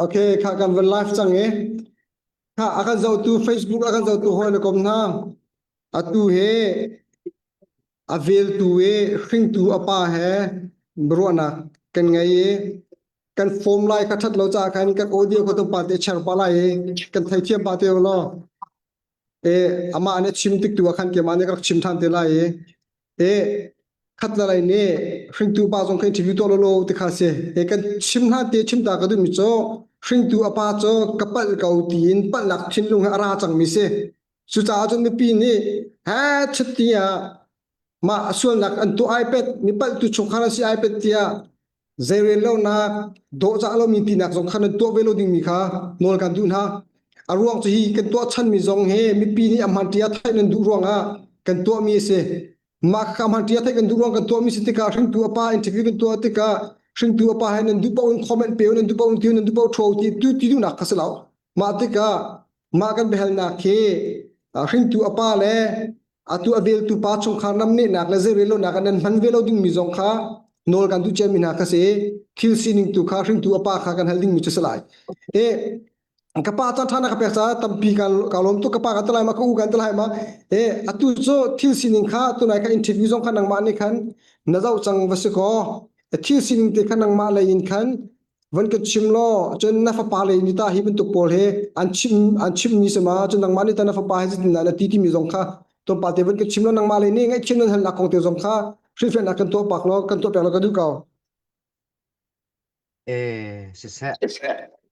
Okay, kha kan van live cang i. Kha a kan zohtu Facebook a kan zohtu hawi le kom hna. Atu he a veltu i hringtu a pa he ruahnak kan ngei i kan form lai kha ṭhat lo caah khan kan audio kha tlawmpal te share pa lai i kan theithiam pa te law. E amah nih chim tik tu ah khan keimah nih ka rak chim ṭhan te lai i e khat le lei nih hringtu pa zong kha interview tuah lolo ti kha si. E kan chim hna te chim ta ka duhmi cu hringtu a pa cu ka palh ko tiin palhnak thinlung he a ra cangmi si. Cucaah cun mipi nih he chiti ah mah sualnak an tuah ai pet mi palhtu chungkhar an si ai pet tiah zeirel lonak dawhcah lomi tinak zong kha nan tuah ve lo dingmi kha nawl kan duh hna. A ruang cu hi kan tuah chanmi zong hi mipi nih a hmaan ṭia theih nan duh ruangah kan tuahmi a si. Mah kha hmaan ṭia theih kan duh ruang kan tuahmi si tikah hringtu a pa interview kan tuah tikah hringtu a pa he nan duh paoh in comment pe nan duh paoh in ti nan duh paoh ṭho ti tu ti duhnak kha si lo. Mah tikah mah kan biahalnak hi hringtu a pa le atu a veltu pa chungkhar namnehnak le zeirellonak ah nan hman ve lo dingmi zong kha nawl kan duh ciami hna kha si thil sining tu kha hringtu a pa kha kan hal dingmi cu si lai. E ka pa caan ṭha na ka pek caah tampi ka ka lawm tuk ka pa ka telai ma ka u kan telai ma e atu cu thil sining kha tunai kha interview zong kha nangmah nih khan na zoh cang va si kaw thil sining te kha nangmah lei in khan van ka chim law cun na fapa lei ni ta hi bantuk pawl he an chim an chim mi sama cun nangmah nih ta na fapa he zeitin dah na ti timi zong kha tlawmpal te van ka chim law nangmah lei nih ngaihchim nan halnak kong te zong kha hrilhfiahnak kan tuah pak law kan tuah piak law ka duh ko. Ee, siseh,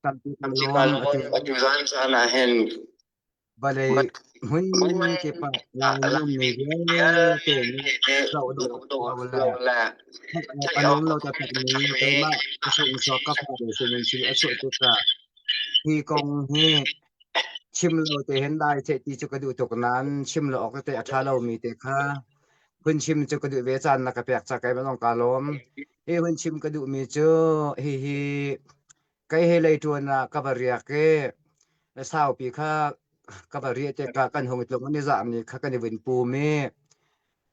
tampi ka Tampi ka lawm lawm atu atu zan caan ah hin vawlei hmun kip ah Laimi ummi vialte nih zoh dawh lo le theih awk a nuam lo taktakmi keimah ka sungsaw ka fale sinin thil a chuah tikah hi kong hi chim lo te hin dai seh ti cu ka duh tuk nain chim lo awk tete a ṭha lomi te kha hun chim cu ka duh ve caan na ka pek ca keimah zong kaa lawm. Hi hun chim ka duhmi cu hihi kei he lei ṭuan ah ka va riak i saupi kha ka va riah tikah kan hung tlung an i zahmi kha kan i vun pum i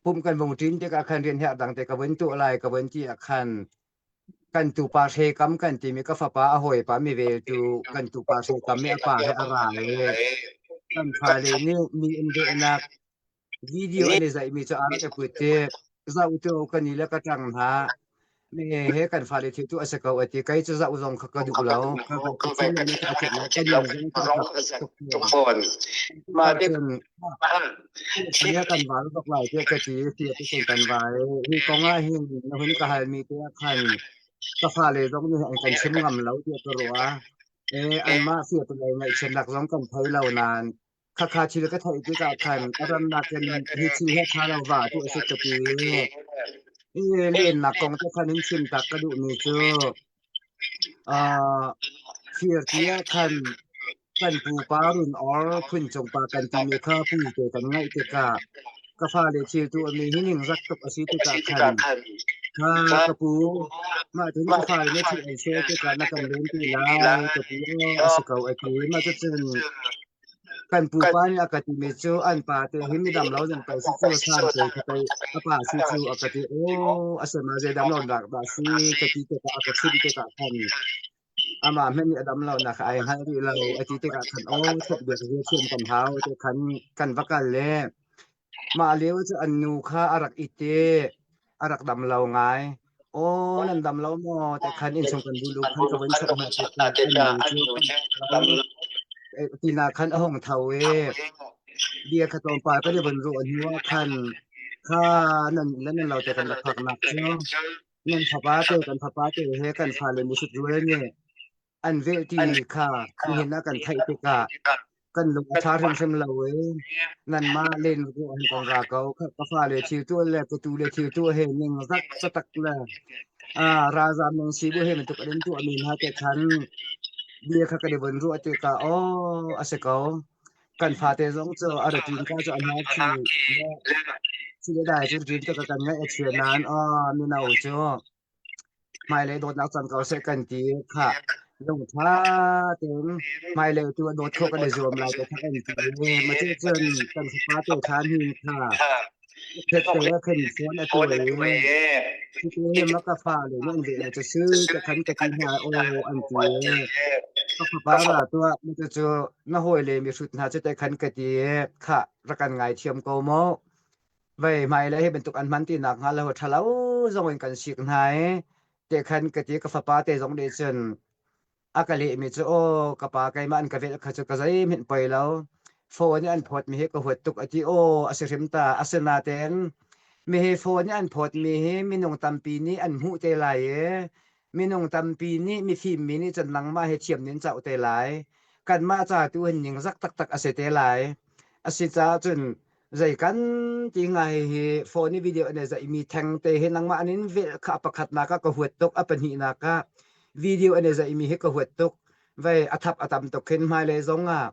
pumh kan vung ṭin tikah khan rian herh dang te ka vun tuah lai ka vun ti ah khan kan tupa hre kam kan timi ka fapa a hawipa mi veltu kan tupa hre kam i a pa he a ra i kan fale nih mi in dehnak Video an i zaihmi cu aa rak i put i zoh tu kan i le ka ṭang hna. Mi he kan fale thil tu a si ko a ti. Kei cu zoh zong kha ka duh lo. Ka ka thinlung nih a theih lo. Ka ning zong kha a zak tuk fawn. Mah tik Cun kan kan val bak lai tiah ka ti tiah ti kan vai. Hi kong ah hin na hun ka halmi te ah khan ka fale zong nih an kan chim ngam lo tiah ka ruah. Eh anmah sia tu lei ngaihchiatnak zong kan thei lo nain Khakha thil ka theih tikah khan a rannak in hi thil he ṭha lo va tu a si ka ti. I lennak kong te khan in chim tak ka duhmi cu uh, fir ti ah khan kan pupa run or phun cung pa kan timi kha pu te kan ngaih tikah ka fale thil tu mi hi ning zak tuk a si tikah khan kha ka pu mah tin ka fale ne thil an sual tikah na kan len ti lai ka pu a si ko a ti mah cucun Kan pupa nih a ka timi cu an pa te hi midam lo zong pei si cu san te kha pei a pa si cu a ka ti. Aw a si ma zei dam lo dak dah si ka ti tikah a ka chimh tikah khan amah hmanh nih a dam lo nak kha ai hngal rih lo a ti tikah khan aw thawk biak zia thiam kan hau te khan kan va kal le Mah lio cu an nu kha a rak it i a rak dam lo ngai. Aw nan dam lo maw? Ti khan innchung kan bulu khan ka vun chawnh hna tikah an nu cu kan tinak khan a hung tho i bia kha tlawmpal kan i vun ruah hnu ah khan kha nan le nan lo te kan rak phaknak cu nan fapa te kan fapa te he kan fale musut rual nih an velh ti kha nihin ah kan theih tikah kan lung a ṭha hrimhrim lo i nanmah len ruah hin kan ra ko. Ka fale thil tuah le ka tu le thil tuah he ning zak catak le ralzam ning si bu he bantuk an tuah mi hna te khan bia kha kan i vun ruah tikah aw a si ko. Kan fate zong cu a ratin ka cu a hna thi le le dai cu rin ka kan ngaih a chia nain aw mino cu Hmailei dawtnak cang ko seh kan ti khah. Lungtha tein hmailei tu a dawt khawh kan i zuam lai te kha kan ti. Ma cu cun kan fapa te kha hin kha phet te khin phone a tuai i cuti ma ka fa le nan ve le cu si ka khan ka ti hna aw an ti. Ka fapa ra tuah cu na hawile mihrut hna cu te khan ka ti i khah rak kan ngaithiam ko mu. Vei hmailei hi bantuk an hman ti nak hnga lo ṭhalo zong in kan sik hna i te khan ka ti ka fapa te zong nih cun a ka lehmi cu aw ka pa keimah an ka velh kha cu ka zeihmanh poi lo. Phone i an phawtmi hi ka huat tuk a ti aw a si hrim ta asinain mihi phone i an phawtmi hi minung tampi nih an hmuh te lai i minung tampi nih mifim mi nih cun nangmah hi thiam nin cauh te lai. Kanmah ca tu hin ningzak taktak a si te lai. A si caah cun zei kan ti ngai hi phone i video ne zai mi theng te hi nangmah an in velh kha pakhatnak ah ka huat tuk a pahnihnak ah video an i zai mi hi ka huat tuk vei a thap a tam tuk khin hmailei zong ah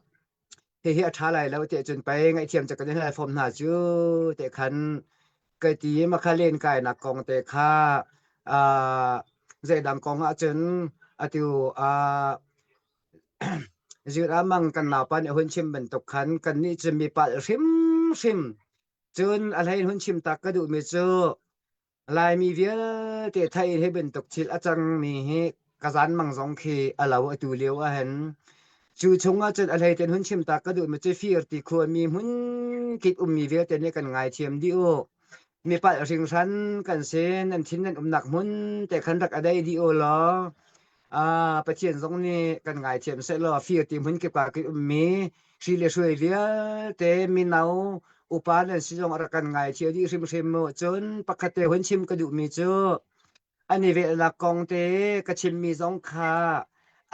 hihi a ṭha lai lo ti cun pei ngaihthiam cu kan in hal fom hna cu te khan ka ti makha len kainak kong te kha zeidang kong ah cun atu Zir-amang kan naupa nih a hun chim bantuk khan kannih cu mi palh hrimhrim. Cun a hlei in hun chim tak ka duhmi cu Laimi vialte theih hi bantuk thil a cangmi hi ka zanmang zong khi a lo atu lio ahhin. Cu chung ahcun a hlei tein hun chim tak ka duhmi cu fir ti khuami hmun kip ummi vialte nih kan ngaithiam dih u. Mi palh hringhran kan si, nan thin nan umnak hmun te khan rak a dei dih u law Pathian zong nih kan ngaithiam sehlaw fir ti hmun kip ah kan ummi hri le hruai vialte mino upa nan si zong a rak kan ngaithiam dih hrimhrim mu. Cun pakhat te hun chim ka duhmi cu an i velhnak kong te ka chimmi zong kha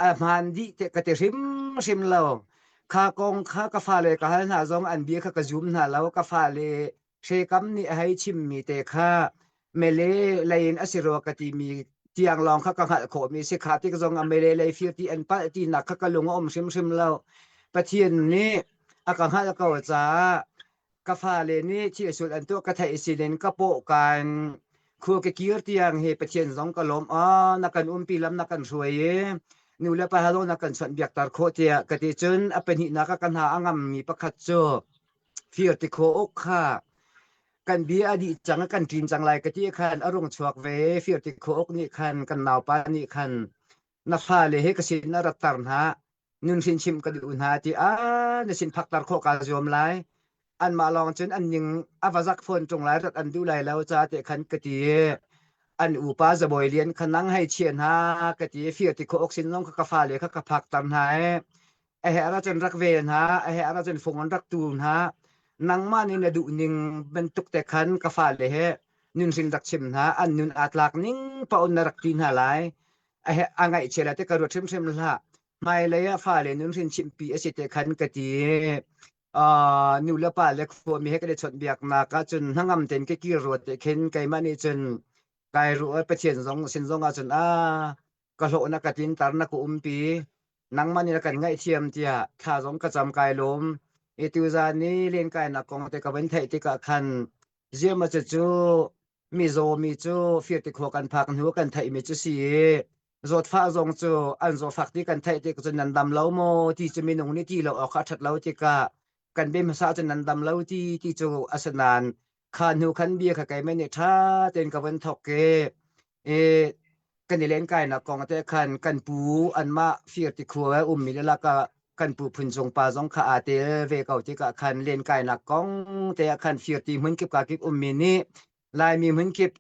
a hmaan dih te ka ti hrimhrim lo. Kha kong kha ka fale ka hal hna zong an bia kha ka zum hna lo. Ka fale Hrekam nih a hei chimmi te kha mele lei in a si rua ka timi tiang lawng kha ka hngalh khawhmi si kha tik zong a mele lei fir ti an palh tinak kha ka lung a um hrimhrim lo. Pathian nih a ka hngalh ko caah ka fale nih thil sul an tuah ka theih sinin ka paw kaan khua ka kir tiang hi Pathian zong ka lawm a na kan umpi lam na kan hruai i nu le pa halo na kan chawnh biaktar khawh tiah ka ti cun a pahnihnak ah ka hna a ngammi pakhat cu Fir tikhaw uk kha kan bia a dih cang kan ṭin cang lai ka ti khan a rung chuak ve. Fir tikhaw uk nih khan kan naupa nih khan na fale he ka sin na ratter hna nun hrin chimh ka duh hna ti a na sin phakter khawh kaa zuam lai anmah lawng cun an ning a va zak fawn ṭung lai rat an duh lai lo ca te khan ka ti an upa zabawi lian kha nang hei chia hna ka ti fir ti khawh ok sin zong kha ka fale kha ka phakter hna i a herh ahcun rak vel hna a herh ahcun fung an rak tu hna nangmah nih na duh ning bantuk te khan ka fale he nunhrin rak chim hna an nun aa tlak ning paoh na rak ti hna lai a he a ngaihchia la te ka ruat hrimhrim hlah hmailei ah fale nunhrin chimhpi a si te khan ka ti nu le pa le khuami he kan i chawnhbiaknak ah cun hnangam tein ka kir ruat te khin keimah nih cun kai ruah Pathian zong sin zong ah cun a ka hlawh na ka tlinter na ka umpi nangmah nih na kan ngaihthiam tiah thla zong ka cam kai lawm i tuzan ni lenkainak kong te ka van theih tikah khan ziama cu cu mizaw mi cu firti khua kan phak hnu kan theih mi cu si i zawtfah zong cu an zawtfak ti kan theih tik cun nan dam lo maw ti cu minung nih ti lo awk a ṭhat lo tikah kan bia hmasa cun nan dam lo ti ti cu a si nain kha hnu khan bia kha keimah nih ṭha tein ka vun thawk i i kan i lenkainak kong te khan kan pu anmah fir ti khua ummi le lakah kan pu phun cung pa zong kha aa tel ve ko tikah khan lenkainak kong te ah khan fir ti hmun kip ka kip ummi nih Laimi hmun kip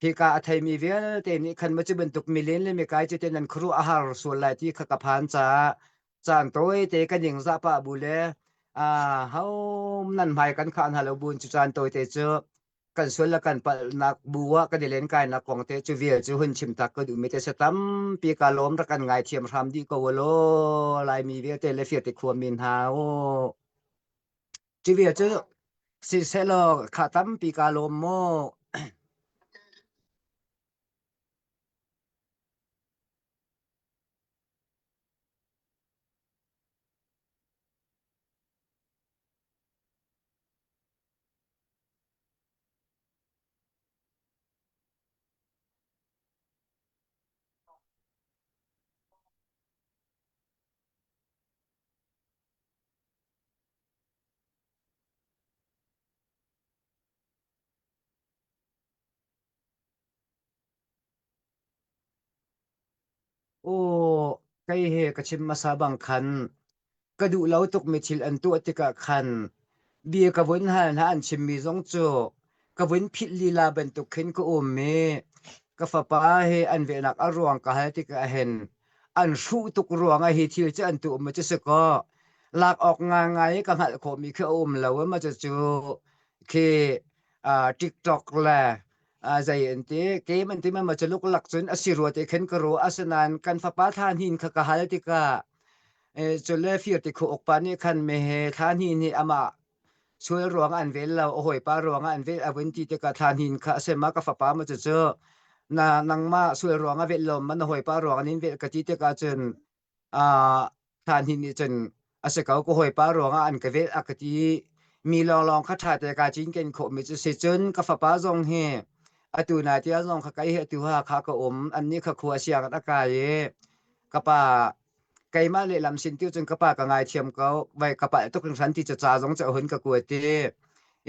hika a theimi vialte nih khan maw cu bantuk milen le mikai cu te nan khuaruah a har sual lai ti kha ka phan caah caan tawite ka ningzah pah bu le ho nan hmai kan khah hna lo buin cu caan tawite cu kan sual le kan palhnak bu ah kan i lenkainak kong te cu vial cu hun chim tak ka duhmi te se tampi ka lawm rak kan ngaithiam hram dih ko law Laimi vialte le Fiate khuami hna aw cu vial cu siseh law kha tampi ka lawm maw Aw. Kei he ka chim hmasa bang khan ka duh lo tukmi thil an tuah tikah khan bia ka vun hal hna an chimmi zong cu ka vun philh lila bantuk khin ka um i ka fapa he an vehnak a ruang ka hal tikah hin an hruh tuk ruangah hi thil cu an tuah ma cu si kaw lak awk ngaingai i ka hngalh khawhmi khi a um lo ma cucu khi TikTok le zei an ti game an ti ma cu luklak cun a si rua te khin ka ruah asinain kan fapa thla hnin kha ka hal tikah cule fir ti khu uk pa nih khan me he thla hnin nih amah sual ruang an vel lo a hawipa ruang an vel a vun ti tikah thla hnin kha a sem ka fapa ma cu cu na nangmah sual ruang a vel lo ma na hawipa ruang an in vel ka ti tikah cun thla hnin nih cun a si ko ka hawipa ruangah an ka velh a ka ti mi lawnglawng kha ṭha te kaa cinken khawhmi cu si cun ka fapa zong hi atu na tia zong kha kai he atu ha kha ka um annih kha khua siang a kai i ka pa keimah lehlam sin tu cun ka pa ka ngaithiam ko vai ka palh tuk hringhran ti cu ca zong cu a hun ka kuat i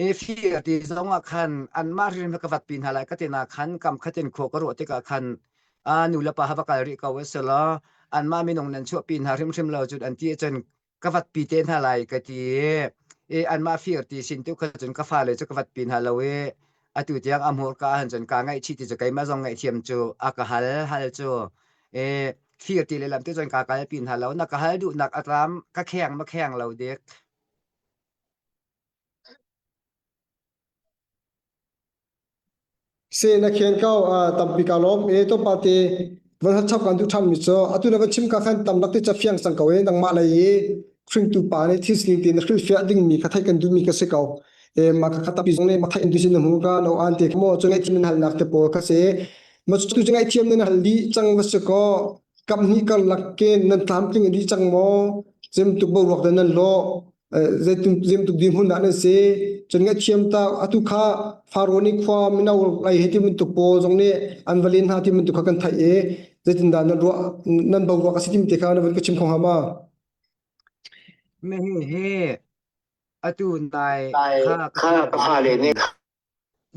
i fir ti zong ah khan anmah hrim ka vat pi hna lai ka ti na khan kam khatin khua ka ruah tikah khan a nu le pa ha va kal rih ko a law anmah minung nan chuahpi hna hrimhrim lo cun an ti ahcun ka vat pi te hna lai ka ti i anmah fir ti sin tu kha cun ka fale cu ka vat pi hna lo i atu tiang a hmurka ahhin cun kaa ngaihchih ti cu keimah zong ngaihthiam cu a ka hal hal cu i fir ti le lam tu cun kaa kal pi hna lo na ka hal duhnak a tlam ka kheng ma kheng lo dik. Se na khen ko tampi ka lawm e to pa te van hat chap kan duh than mi cu atu na van chim ka khan tam lak te cha fiang sang ko e nangmah lei i hringtu pa nih thil sining te na hrilhfiah ding mi kha theih kan duh mi ka si ko e ma ka kha tapi zong ne ma theih an duh sin na hmu ka no an te mo chu ngaihthiam nan halnak te pawl kha se ma tu chu ngaihthiam nan hal dih cang va si ko kam hnih karlak ke nan tlamtling dih cang maw zem tuk boruak dan nan lawh zeitum dirhmun dah nan si cun ngaihthiam ta atu kha Faro nih khua mino lei he ti bantuk pawl zong nih an va len hna ti bantuk kha kan theih i zeitindah nan ruah nan boruak a si timi te kha na van ka chim kho hnga ma? Me hi atu nai kha Kha ka fale nih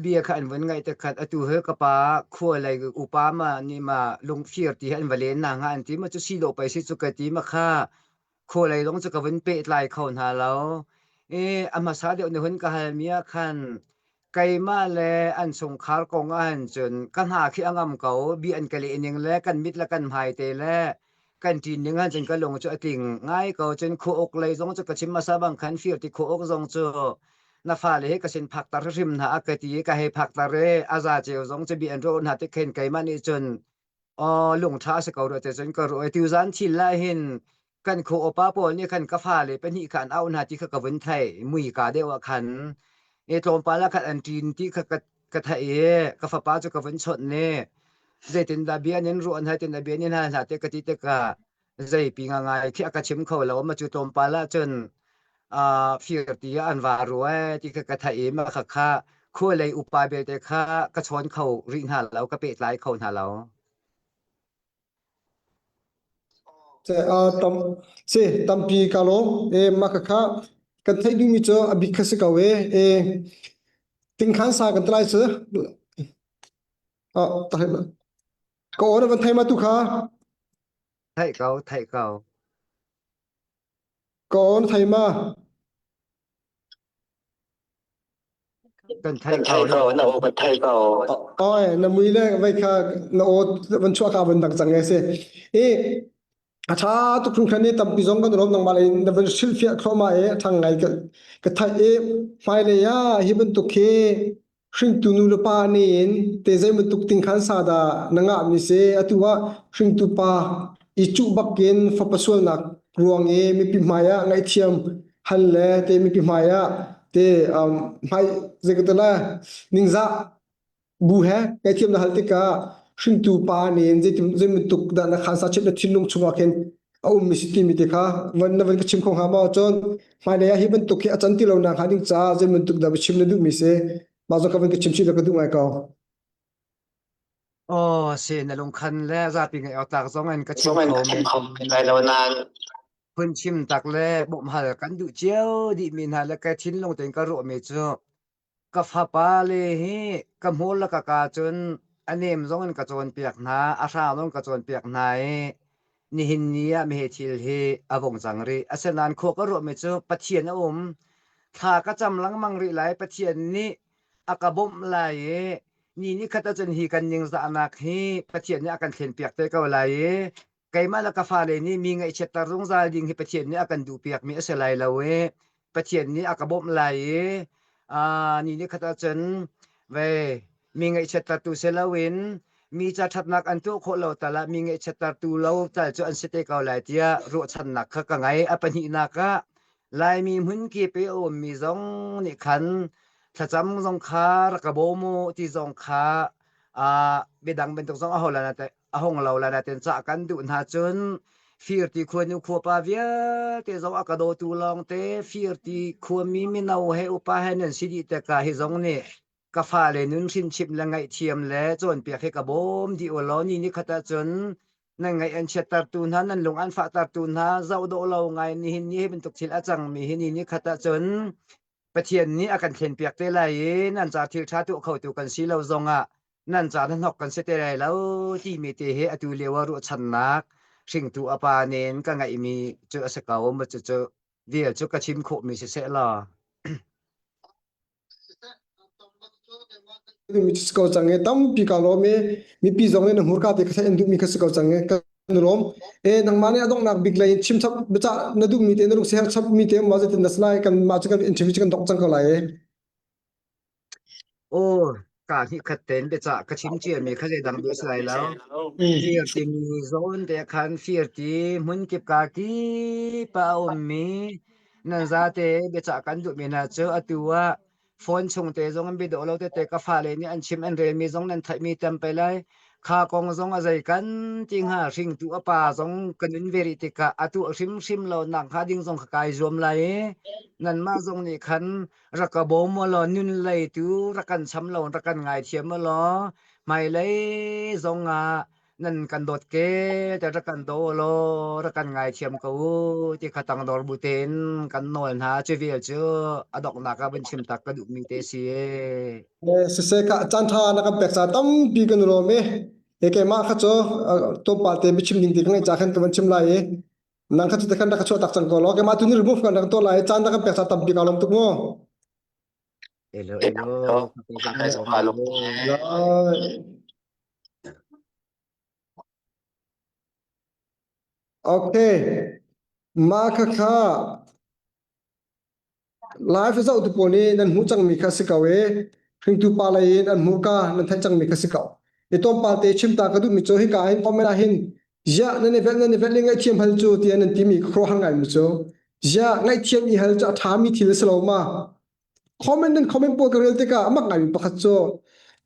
bia kha an vun ngaih te khat atu he ka pa khua lei upa ma nih ma lungfir ti he an va len na nga an ti ma cu si lo pai si cu ka ti ma kha khua lei zong cu ka vun pehtlai kho hna lo i a hmasa deuh ni hun ka hal mi ah khan keimah le an chungkhar kong ah han cun ka hna khi a ngam ko bi an ka leh ning le kan mit le kan hmai te le kan ṭin ning ahcun ka lung cu a tling ngai ko. Cun khua-uk lei zong cu ka chim hmasa bang khan fir ti khua-uk zong cu na fale hi ka sin phakter hrim hna a ka ti i ka hei phakter i a za ceu zong cu bi an ruah hna tik khin keimah nih cun aw lungṭha a si ko rua te cun ka ruah i tuzan thil lah hin kan khua upa pawl nih khan ka fale pahnih kha an auh hna ti kha ka vun theih mui ka deuh ah khan i tlawmpal ah khan an ṭin ti kha ka ka theih i ka fapa cu ka vun chawnh ni zeitindah bia nin ruah hna tin bia nin hal hna te ka ti tikah zeipi nga ngai khi a ka chim kho lo ma cu tlawmpal ah cun fir ti ah an va rua ti kha ka theih i ma kha kha khua lei upa belte kha ka chawn kho rih hna lo ka pehtlai kho hna lo. Se tam se tampi ka lawm e ma kha kha kan theih duhmi cu a bik kha si ko e e tingkhan sa kan tlai cu ah ta ka aw na van thei ma tu kha Theih ko theih ko. Ka aw na thei ma Kan theih Kan thei ko. ko, na aw kan thei ko. Oi na mui le vai kha na aw van chuah ka van dang cang e si i a tha tuk hringhran ni tampi zong kan rom nangmah lei na van hrilhfiah thluahmah i a thang ngai ka ka theih i hmailei ah hi bantuk hi hringtu nu le pa nih in te zei bantuk ting khan sa dah na ngah mi si atu ah hringtu pa i cuh bakin fapa sualnak ruang i mipi hmai ah ngaihthiam hal le te mipi hmai ah te hmai zei ka ti lai ningzah bu he ngaihthiam na hal tikah hringtu pa nih in zeitin zei bantuk dah na khan sa chit na thinlung chungah khin a ummi si timi te kha van na van ka chim kho hnga maw cun hmailei ah hi bantuk hi a can ti lo nak hnga ding caah zei bantuk dah chim na duhmi si mah zong ka van ka chim chih ka duh ngai ko. Aw si na lungkhan le zapi ngaih awk tlak zong in ka chim Zong in kho ka chim men. kho men lai lo nain Phun chim tak le bawmhhal kan duh cio dihmi hna le ka thinlung tein ka ruahmi cu Ka fapale hi ka hmur le ka kaa cun a nem zong in ka cawnpiak hna, a hrang zong ka cawnpiak hna i Nihin ni ah meheh thil hi a vong cang rih. Asinain khua ka ruahmi cu Pathian a um. Thla ka cam lengmang rih lai. Pathian nih a ka bawmh lai i ni ni khat ahcun hi kan ningzahnak hi Pathian nih a kan thlenpiak te ko lai i keimah le ka fale nih mi ngaihchiatter zungzal ding hi Pathian nih a kan duhpiakmi a si lai lo i Pathian nih a ka bawmh lai i ni ni khat ahcun ve mi ngaihchiattertu si loin mi ca ṭhatnak an tuah khawh lo tal ah mi ngaihchiattertu lo tal cu an si te ko lai tiah ruahchannak kha ka ngei. A pahnihnak ah Laimi hmun kip i a ummi zong nih khan thlacam zong kha rak ka bawm u ti zong kha biadang bantuk zong a ho la a hung lo la natin cah kan duh hna cun firti khuanu khuapa vialte zong a ka dawtu lawngte firti khuami mino he upa he nan si dih tikah hi zong nih ka fale nun hrinchimh le ngaihthiam le cawnpiak hi ka bawm dih u law ni ni khat ahcun nan ngaih an chiattertu hna nan lung an fahtertu hna zoh dawh lo ngai nihin ni hi bantuk thil a cangmi hi ni ni khat ahcun Pathian nih a kan thlenpiak te lai i nan ca thil ṭha tuah khotu kan si lo zongah nan ca hnahnok kan si te lai lo timi te hi atu lio ah ruahchannak hringtu a pa nin ka ngeihmi cu a si ko mu cucu vial cu ka chim khawhmi siseh law. Mi si ko cang i tampi ka lawm i mipi zong nih na hmurka te kha theih an duhmi kha si ko cang i kan lawm. E nangmah nih a donghnak bik lei chim chap biacah na duhmi te na lung siher chap mi te ma zeitin na si lai kan mah cu kan interview cu kan dongh cang ko lai e. Aw, ka hnih khat ten biacah ka chim cia mi kha zeidang bia si lai lo. Fir timi zawn te khan fir ti hmun kip ka kip ah a ummi nan zate biacah kan duhmi hna cu atu ah phone chung te zong an biadawh lo tete ka fale nih an chim an relmi zong nan theihmi tampi lai kha kong zong a zei kan ti hnga hringtu a pa zong kan nun ve rih tikah a tuah hrimhrim lo nak hnga ding zong kha kai zuam lai i nanmah zong nih khan rak ka bawm law nun lei tu rak kan cham lo rak kan ngaithiam law hmailei zong ah nan kan dawt ke te rak kan daw law rak kan ngaithiam ko u ti kha tangdor bu tein kan nawl hna cu vial cu a donghnak ah van chim tak ka duhmi te si e siseh ka caan tha na kan pek ca tampi kan lawm e e keimah kha cu tlawmpal te biachim ding ti ka ngeih ca khan ka van chim lai i nang kha cu te khan rak ka chuah tak cang ko law keimah tu ni remove kan rak tuah lai caan na kan pek ca tampi ka lawm tuk mu Elo elo. Okay. Mah kha kha live zoh tu pawl nih nan hmuh cangmi kha si ko i hringtu pa lei in an hmuh ka nan theih cangmi kha si ko. I tlawmpal te chim ta ka duhmi cu hika hin comment ah hin ziah nan i velh nan i velh i ngaihthiam hal cu tiah nan timi ka khuaruahhar ngaimi cu ziah ngaihthiam i hal cu a ṭhami thil a si lo ma? Comment nan comment pawl ka rel tikah a mak ngaimi pakhat cu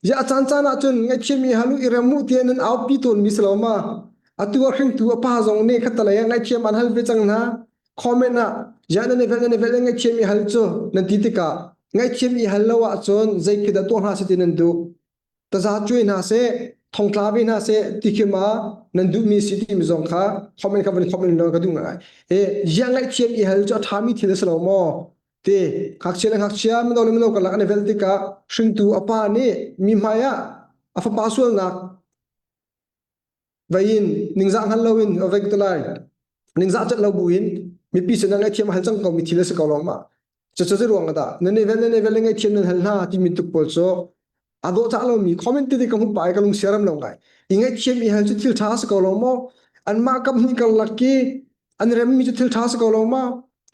ziah a caan caan ahcun ngaihthiam i hal u i rem u tiah nan aupi tawnmi si lo ma? Atu ah hringtu a pa zong nih khattalei ah ngaihthiam an hal ve cang hna. Comment ah ziah nan i velh nan i velh i ngaihthiam i hal cu nan ti tikah ngaihthiam i hal lo ahcun zei khi dah tuah hna seh ti nan duh? Taza cuai hna seh, thongtla ve hna seh ti khi ma nan duhmi si timi zong kha comment kha van comment law ka duh ngai. E ziah ngaihthiam i hal cu a ṭhami thil a si lo maw? Ti ngakchia le ngakchia mino le mino karlak an i vel tikah hringtu a pa nih mi hmai ah a fapa sualnak vei in ningzah hngal loin a vei te lai ningzah cat lo buin mipi sinah ngaihthiam a hal cang ko mi thil a si ko lo ma cucu cu ruang dah nan i vel nan i vel ngaihthiam nan hal hna timi tuk pawl cu a dawh cah lomi comment tete ka hmuh pah i ka lung siaram lo ngai i ngaihthiam i hal cu thil ṭha a si ko lo maw anmah kam hnih karlak i an remmi cu thil ṭha a si ko lo ma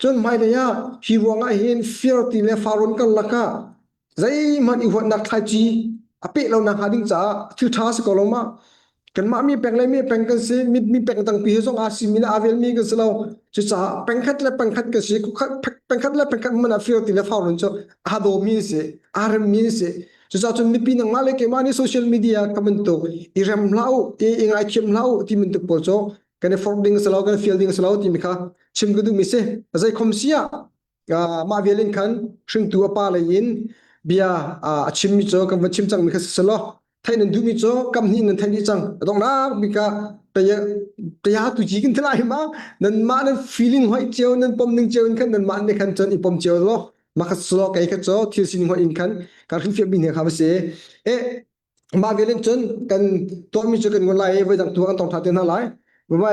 cun hmailei ah hi ruangah hin fir ti le faron karlak ah zeihmanh i huatnak thlaici a peh lo nak hnga ding caah thil ṭha si ko lo ma kanmah mi peng le mi peng kan si mi mi peng dangpi he zong aa simi le aa velmi kan si lo cucaah pengkhat le pengkhat kan si pengkhat le pengkhat hmanh ah fir ti le faurun cu aa dawmi si aa remmi si cucaah cun mipi nangmah le keimah nih social media ka bantuk i rem hlah u i i ngaithiam hlah u ti bantuk pawl cu kan i forh ding si lo kan i fial ding si lo timi kha chim ka duhmi si zei khom si ah mah vial in khan hringtu a pa lei in bia a chimmi cu kan van chim cangmi kha si law theih nan duhmi cu kam hnih nan theih dih cang a donghnak bik ah taya tu ji kan thlai ma nan mah nan feeling hoi cio nan pom ning cio in khan nan mah ne khan cun i pom cio lo ma kha so kai kha cho thil sin hoi in khan ka hrin fiam mi ne kha ma si e mah vial in cun kan tuahmi cu kan ngun lai i voi dang tu kan tong tha te hna lai bye bye.